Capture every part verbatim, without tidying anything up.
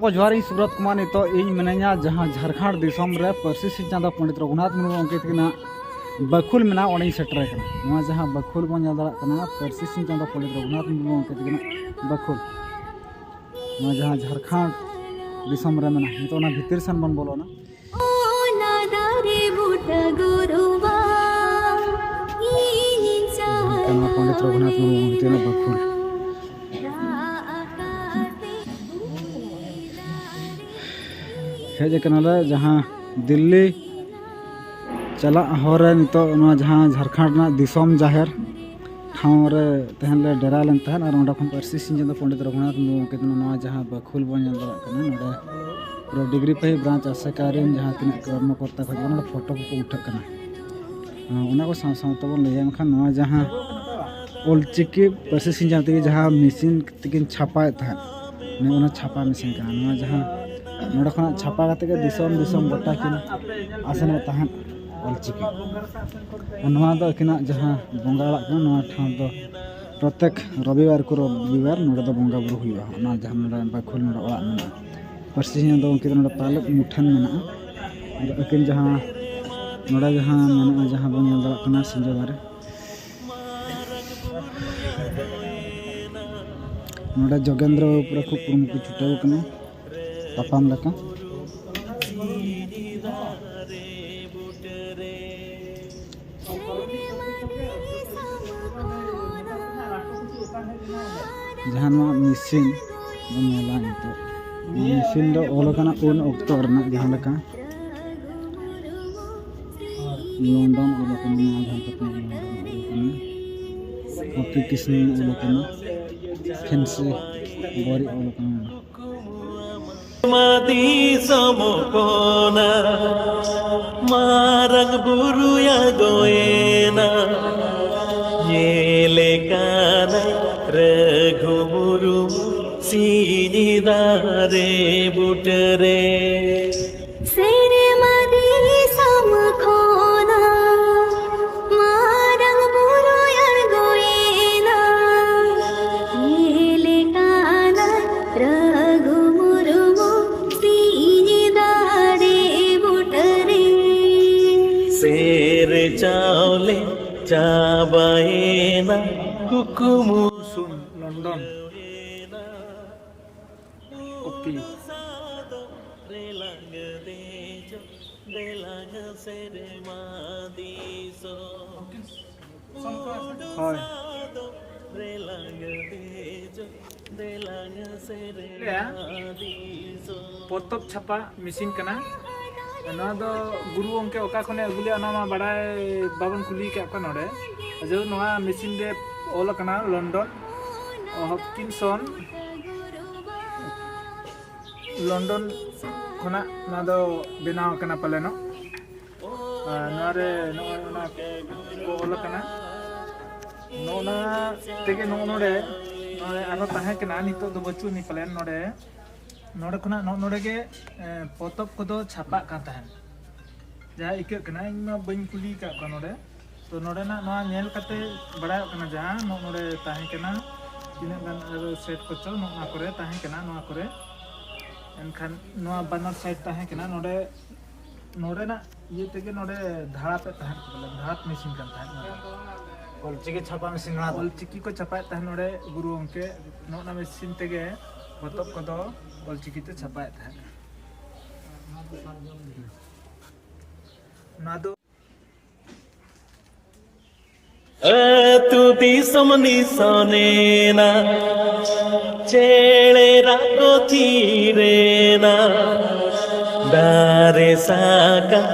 ᱠᱚ ᱡᱚᱦᱟᱨ, ᱤᱧ ᱥᱩᱵᱨᱚᱛ ᱠᱩᱢᱟᱨ᱾ ᱱᱤᱛᱚᱜ ᱤᱧ ᱢᱤᱱᱟᱹᱧᱟ ᱡᱟᱦᱟᱸ ᱡᱷᱟᱲᱠᱷᱚᱸᱰ ᱫᱤᱥᱚᱢ ᱨᱮ ᱯᱟᱹᱨᱥᱤ ᱥᱤᱧ ᱪᱟᱸᱫᱚ ᱯᱚᱸᱰᱤᱛ ᱨᱚᱜᱷᱩᱱᱟᱛᱷ ᱢᱩᱨᱢᱩ ᱜᱚᱢᱠᱮ ᱛᱟᱹᱠᱤᱱᱟᱜ ᱵᱟᱹᱠᱷᱩᱞ ᱢᱮᱱᱟᱜᱼᱟ, ᱚᱸᱰᱮᱧ ᱥᱮᱴᱮᱨ ᱟᱠᱟᱱᱟ᱾ ᱱᱚᱣᱟ ᱡᱟᱦᱟᱸ ᱵᱟᱹᱠᱷᱩᱞ ᱵᱚᱱ ᱧᱮᱞ ᱫᱟᱲᱮᱭᱟᱜ ᱠᱟᱱᱟ, ᱯᱟᱹᱨᱥᱤ ᱥᱤᱧ ᱪᱟᱸᱫᱚ ᱯᱚᱸᱰᱤᱛ ᱨᱚᱜᱷᱩᱱᱟᱛᱷ ᱢᱩᱨᱢᱩ ᱜᱚᱢᱠᱮ ᱛᱟᱹᱠᱤᱱᱟᱜ ᱵᱟᱹᱠᱷᱩᱞ, ᱱᱚᱣᱟ ᱡᱟᱦᱟᱸ ᱡᱷᱟᱲᱠᱷᱚᱸᱰ ᱫᱤᱥᱚᱢ ᱨᱮ ᱢᱮᱱᱟᱜᱼᱟ᱾ ᱱᱤᱛᱚᱜ ᱚᱱᱟ ᱵᱷᱤᱛᱤᱨ ᱥᱮᱱ ᱵᱚᱱ ᱵᱚᱞᱚᱱᱟ᱾ ᱱᱚᱣᱟ ᱯᱚᱸᱰᱤᱛ ᱨᱚᱜᱷᱩᱱᱟᱛᱷ ᱢᱩᱨᱢᱩ ᱜᱚᱢᱠᱮ ᱛᱟᱹᱠᱤᱱᱟᱜ ᱵᱟᱹᱠᱷᱩᱞ᱾ ᱦᱮᱡ ᱟᱠᱟᱱᱟᱞᱮ ᱡᱟᱦᱟᱸ ᱫᱤᱞᱞᱤ ᱪᱟᱞᱟᱜ ᱦᱚᱨ ᱨᱮ ᱱᱤᱛᱚᱜ ᱱᱚᱣᱟ ᱡᱟᱦᱟᱸ ᱡᱷᱟᱲᱠᱷᱚᱸᱰ ᱨᱮᱱᱟᱜ ᱫᱤᱥᱚᱢ ᱡᱟᱦᱮᱨ ᱴᱷᱟᱶ ᱨᱮ ᱛᱟᱦᱮᱱ ᱞᱮ ᱰᱮᱨᱟ ᱞᱮᱱ ᱛᱟᱦᱮᱸᱫ, ᱟᱨ ᱚᱸᱰᱮ ᱠᱷᱚᱱ ᱯᱟᱹᱨᱥᱤ ᱥᱤᱧ ᱪᱟᱸᱫᱚ ᱯᱚᱸᱰᱤᱛ ᱨᱚᱜᱷᱩᱱᱟᱛᱷ ᱢᱩᱨᱢᱩ ᱜᱚᱢᱠᱮ ᱛᱟᱹᱠᱤᱱᱟᱜ ᱱᱚᱣᱟ ᱡᱟᱦᱟᱸ ᱵᱟᱹᱠᱷᱩᱞ ᱵᱚᱱ ᱧᱮᱞ ᱫᱟᱲᱮᱭᱟᱜ ᱠᱟᱱᱟ, ᱱᱚᱰᱮ ᱯᱩᱨᱟᱹ ᱰᱤᱜᱽᱨᱤ ᱯᱷᱟᱭᱤᱵᱷ ᱵᱨᱟᱧᱪ ᱟᱥᱮᱠᱟ ᱨᱮᱱ ᱡᱟᱦᱟᱸ ᱛᱤᱱᱟᱹᱜ ᱠᱚᱨᱢᱚᱠᱚᱨᱛᱟ ᱠᱚ ᱦᱤᱡᱩᱜ ᱠᱟᱱᱟ, ᱱᱚᱰᱮ ᱯᱷᱳᱴᱳ ᱠᱚᱠᱚ ᱩᱴᱷᱟᱹᱜ ᱠᱟᱱᱟ᱾ ᱚᱱᱟ ᱠᱚ ᱥᱟᱶ ᱥᱟᱶ ᱛᱮᱵᱚᱱ ᱞᱟᱹᱭᱟ, ᱢᱮᱱᱠᱷᱟᱱ ᱱᱚᱣᱟ ᱡᱟᱦᱟᱸ ᱚᱞᱪᱤᱠᱤ ᱯᱟᱹᱨᱥᱤ ᱥᱤᱧ ᱪᱟᱸᱫᱚ ᱛᱮᱜᱮ ᱡᱟᱦᱟᱸ ᱢᱮᱥᱤᱱ ᱛᱮᱠᱤᱱ ᱪᱷᱟᱯᱟᱭᱮᱫ ᱛᱟᱦᱮᱸᱫ, ᱱᱚᱣᱟ ᱚᱱᱟ ᱪᱷᱟᱯᱟ ᱢᱮᱥᱤᱱ ᱠᱟᱱᱟ᱾ ᱱᱚᱣᱟ ᱡᱟᱦᱟᱸ ᱱᱚᱰᱮ ᱠᱷᱚᱱᱟᱜ ᱪᱷᱟᱯᱟ ᱠᱟᱛᱮ ᱜᱮ ᱫᱤᱥᱚᱢ ᱫᱤᱥᱚᱢ ᱜᱚᱴᱟ ᱠᱤᱱ ᱟᱥᱮᱱᱮᱫ ᱛᱟᱦᱮᱸᱫ ᱚᱞᱪᱤᱠᱤ᱾ ᱟᱨ ᱱᱚᱣᱟ ᱫᱚ ᱟᱹᱠᱤᱱᱟᱜ ᱡᱟᱦᱟᱸ ᱵᱚᱸᱜᱟ ᱚᱲᱟᱜ ᱠᱟᱱᱟ, ᱱᱚᱣᱟ ᱴᱷᱟᱶ ᱫᱚ ᱯᱨᱚᱛᱮᱠ ᱨᱚᱵᱤᱵᱟᱨ ᱠᱚ ᱨᱚᱵᱤᱵᱟᱨ ᱱᱚᱰᱮ ᱫᱚ ᱵᱚᱸᱜᱟ ᱵᱩᱨᱩ ᱦᱩᱭᱩᱜᱼᱟ᱾ ᱚᱱᱟ ᱡᱟᱦᱟᱸ ᱱᱚᱰᱮ ᱵᱟᱹᱠᱷᱩᱞ ᱱᱚᱰᱮ ᱚᱲᱟᱜ ᱢᱮᱱᱟᱜᱼᱟ, ᱯᱟᱹᱨᱥᱤ ᱥᱤᱧ ᱫᱚ ᱩᱱᱠᱤᱱ ᱱᱚᱰᱮ ᱯᱟᱞᱮᱫ ᱢᱩᱴᱷᱟᱹᱱ ᱢᱮᱱᱟᱜᱼᱟ᱾ ᱟᱫᱚ ᱟᱹᱠᱤᱱ ᱡᱟᱦᱟᱸ ᱱᱚᱰᱮ ᱡᱟᱦᱟᱸ ᱢᱮᱱᱟᱜᱼᱟ, ᱡᱟᱦᱟᱸ ᱵᱚᱱ ᱧᱮᱞ ᱫᱟᱲᱮᱭᱟᱜ ᱠᱟᱱᱟ ᱥᱤᱸᱡᱚ ᱫᱟᱨᱮ, ᱱᱚᱰᱮ ᱡᱳᱜᱮᱱᱫᱨᱚ ᱵᱟᱹᱵᱩ ᱯᱩᱨᱟᱹ ᱠᱷᱩᱵ ᱠᱩᱨᱩᱢᱩᱴᱩ ᱪᱷᱩᱴᱟᱹᱣ ᱠᱟᱱᱟ ᱛᱟᱯᱟᱢ ᱞᱮᱠᱟ᱾ ᱡᱟᱦᱟᱸ ᱱᱚᱣᱟ ᱢᱮᱥᱤᱱ ᱵᱚᱱ ᱧᱮᱞᱟ ᱱᱤᱛᱚᱜ, ᱱᱚᱣᱟ ᱢᱮᱥᱤᱱ ᱫᱚ ᱚᱞ ᱟᱠᱟᱱᱟ ᱩᱱ ᱚᱠᱛᱚ ᱨᱮᱱᱟᱜ, ᱡᱟᱦᱟᱸ ᱞᱮᱠᱟ ᱞᱚᱱᱰᱚᱱ ᱚᱞ ᱟᱠᱟᱱᱟ, ᱱᱚᱣᱟ ᱡᱟᱦᱟᱸ ᱯᱟᱛᱟ ᱞᱚᱱᱰᱚᱱ ᱚᱞ ᱟᱠᱟᱱᱟ, ᱦᱟᱯᱤ ᱠᱤᱥᱱᱤ ᱚᱞ ᱟᱠᱟᱱᱟ, ᱯᱷᱮᱱᱥᱤ ᱵᱚᱨᱤ ᱚᱞ ᱟᱠᱟᱱᱟ᱾ ᱢᱟ ᱫᱤᱥᱚᱢ ᱠᱚᱱᱟ ᱢᱟᱨᱟᱝ ᱵᱩᱨᱩᱭᱟ ᱜᱚᱭᱮᱱᱟ, ᱧᱮᱞᱮ ᱠᱟᱱᱟ ᱨᱟᱹᱜᱷᱩ ᱢᱩᱨᱢᱩ ᱥᱤᱧ ᱫᱟᱨᱮ ᱵᱩᱴᱟᱹᱨᱮ᱾ ᱥᱮᱨᱢᱟ ᱫᱤᱥᱚᱢ ᱠᱷᱚᱱᱟᱜ ᱢᱟᱨᱟᱝ ᱵᱩᱨᱩᱭ ᱟᱬᱜᱚᱭᱮᱱᱟ, ᱧᱮᱞᱮ ᱠᱟᱱᱟ ᱨᱟᱹᱜᱷᱩ ᱢᱩᱨᱢᱩ᱾ ᱪᱟᱣᱞᱮ ᱪᱟᱵᱟᱭᱮᱱᱟ ᱠᱩᱠᱢᱩ᱾ ᱥᱩᱱ, ᱞᱚᱱᱰᱚᱱ᱾ ᱠᱚᱯᱤ᱾ ᱦᱳᱭ᱾ ᱯᱚᱛᱚᱵ ᱪᱷᱟᱯᱟ ᱢᱮᱥᱤᱱ ᱠᱟᱱᱟ᱾ ᱱᱚᱣᱟ ᱫᱚ ᱜᱩᱨᱩ ᱜᱚᱢᱠᱮ ᱚᱠᱟ ᱠᱷᱚᱱᱮ ᱟᱹᱜᱩ ᱞᱮᱫᱟ, ᱚᱱᱟ ᱢᱟ ᱵᱟᱲᱟᱭ ᱵᱟᱵᱚᱱ ᱠᱩᱞᱤ ᱟᱠᱟᱫ ᱠᱚᱣᱟ ᱱᱚᱰᱮ᱾ ᱡᱮ ᱱᱚᱣᱟ ᱢᱮᱥᱤᱱ ᱨᱮ ᱚᱞ ᱟᱠᱟᱱᱟ ᱞᱚᱱᱰᱚᱱ ᱦᱚᱯᱠᱤᱱᱥᱚᱱ, ᱞᱚᱱᱰᱚᱱ ᱠᱷᱚᱱᱟᱜ ᱱᱚᱣᱟ ᱫᱚ ᱵᱮᱱᱟᱣ ᱟᱠᱟᱱᱟ ᱯᱟᱞᱮᱱᱚᱜ᱾ ᱟᱨ ᱱᱚᱣᱟ ᱨᱮ ᱱᱚᱜᱼᱚᱭ ᱚᱱᱟ ᱠᱚ ᱚᱞ ᱟᱠᱟᱱᱟ᱾ ᱱᱚᱜᱼᱚ ᱱᱟ ᱛᱮᱜᱮ ᱱᱚᱜᱼᱚ ᱱᱚᱰᱮ, ᱱᱚᱰᱮ ᱟᱨᱦᱚᱸ ᱛᱟᱦᱮᱸ ᱠᱟᱱᱟ, ᱱᱤᱛᱚᱜ ᱫᱚ ᱵᱟᱹᱪᱩᱜ ᱟᱹᱱᱤᱡ ᱯᱟᱞᱮᱱ ᱱᱚᱰᱮ᱾ ᱱᱚᱰᱮ ᱠᱷᱚᱱᱟᱜ ᱱᱚᱜᱼᱚ ᱱᱚᱰᱮ ᱜᱮ, ᱮ, ᱯᱚᱛᱚᱵ ᱠᱚᱫᱚ ᱪᱷᱟᱯᱟᱜ ᱠᱟᱱ ᱛᱟᱦᱮᱸᱫ᱾ ᱡᱟᱦᱟᱸ ᱟᱹᱭᱠᱟᱹᱜ ᱠᱟᱱᱟ, ᱤᱧ ᱢᱟ ᱵᱟᱹᱧ ᱠᱩᱞᱤ ᱟᱠᱟᱫ ᱠᱚᱣᱟ ᱱᱚᱰᱮ᱾ ᱛᱚ ᱱᱚᱰᱮᱱᱟᱜ ᱱᱚᱣᱟ ᱧᱮᱞ ᱠᱟᱛᱮ ᱵᱟᱲᱟᱭᱚᱜ ᱠᱟᱱᱟ, ᱡᱟᱦᱟᱸ ᱱᱚᱜᱼᱚ ᱱᱚᱰᱮ ᱛᱟᱦᱮᱸ ᱠᱟᱱᱟ, ᱛᱤᱱᱟᱹᱜ ᱜᱟᱱ ᱟᱨᱚ ᱥᱮᱴ ᱠᱚᱪᱚ ᱱᱚᱜᱼᱚ ᱱᱚᱣᱟ ᱠᱚᱨᱮ ᱛᱟᱦᱮᱸ ᱠᱟᱱᱟ, ᱱᱚᱣᱟ ᱠᱚᱨᱮ᱾ ᱮᱱᱠᱷᱟᱱ ᱱᱚᱣᱟ ᱵᱟᱱᱟᱨ ᱥᱟᱭᱤᱰ ᱛᱟᱦᱮᱸ ᱠᱟᱱᱟ᱾ ᱱᱚᱰᱮ, ᱱᱚᱰᱮᱱᱟᱜ ᱤᱭᱟᱹ ᱛᱮᱜᱮ ᱱᱚᱰᱮ ᱫᱷᱟᱲᱟᱯ ᱮᱫ ᱛᱟᱦᱮᱸᱫ ᱠᱚ, ᱵᱚᱞᱮ ᱫᱷᱟᱲᱟᱯ ᱢᱮᱥᱤᱱ ᱠᱟᱱ ᱛᱟᱦᱮᱸᱫ ᱱᱚᱰᱮ᱾ ᱚᱞᱪᱤᱠᱤ ᱪᱷᱟᱯᱟ ᱢᱮᱥᱤᱱ ᱱᱚᱣᱟ ᱫᱚ? ᱚᱞᱪᱤᱠᱤ ᱠᱚ ᱪᱷᱟᱯᱟᱭᱮᱫ ᱛᱟᱦᱮᱸᱫ ᱱᱚᱰᱮ ᱜᱩᱨᱩ ᱜᱚᱢᱠᱮ, ᱱᱚᱜᱼᱚ ᱱᱟ ᱢᱮᱥᱤᱱ ᱛᱮᱜᱮ ᱯᱚᱛᱚᱵ ᱠᱚᱫᱚ ᱚᱞᱪᱤᱠᱤ ᱛᱮ ᱪᱷᱟᱯᱟᱭᱮᱫ ᱛᱟᱦᱮᱸᱫ᱾ ᱱᱚᱣᱟ ᱫᱚ ᱟᱹᱛᱩ ᱫᱤᱥᱚᱢ ᱱᱤᱥᱚᱱᱮᱱᱟ, ᱪᱮᱬᱮ ᱨᱟᱜ ᱠᱚ ᱛᱷᱤᱨᱮᱱᱟ, ᱫᱟᱨᱮ ᱥᱟᱠᱟᱢ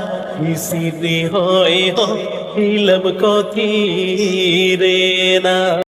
ᱦᱤᱥᱤᱫ ᱦᱚᱭ ᱦᱚᱸ ᱦᱤᱞᱟᱹᱢ ᱠᱚ ᱛᱷᱤᱨᱮᱱᱟ᱾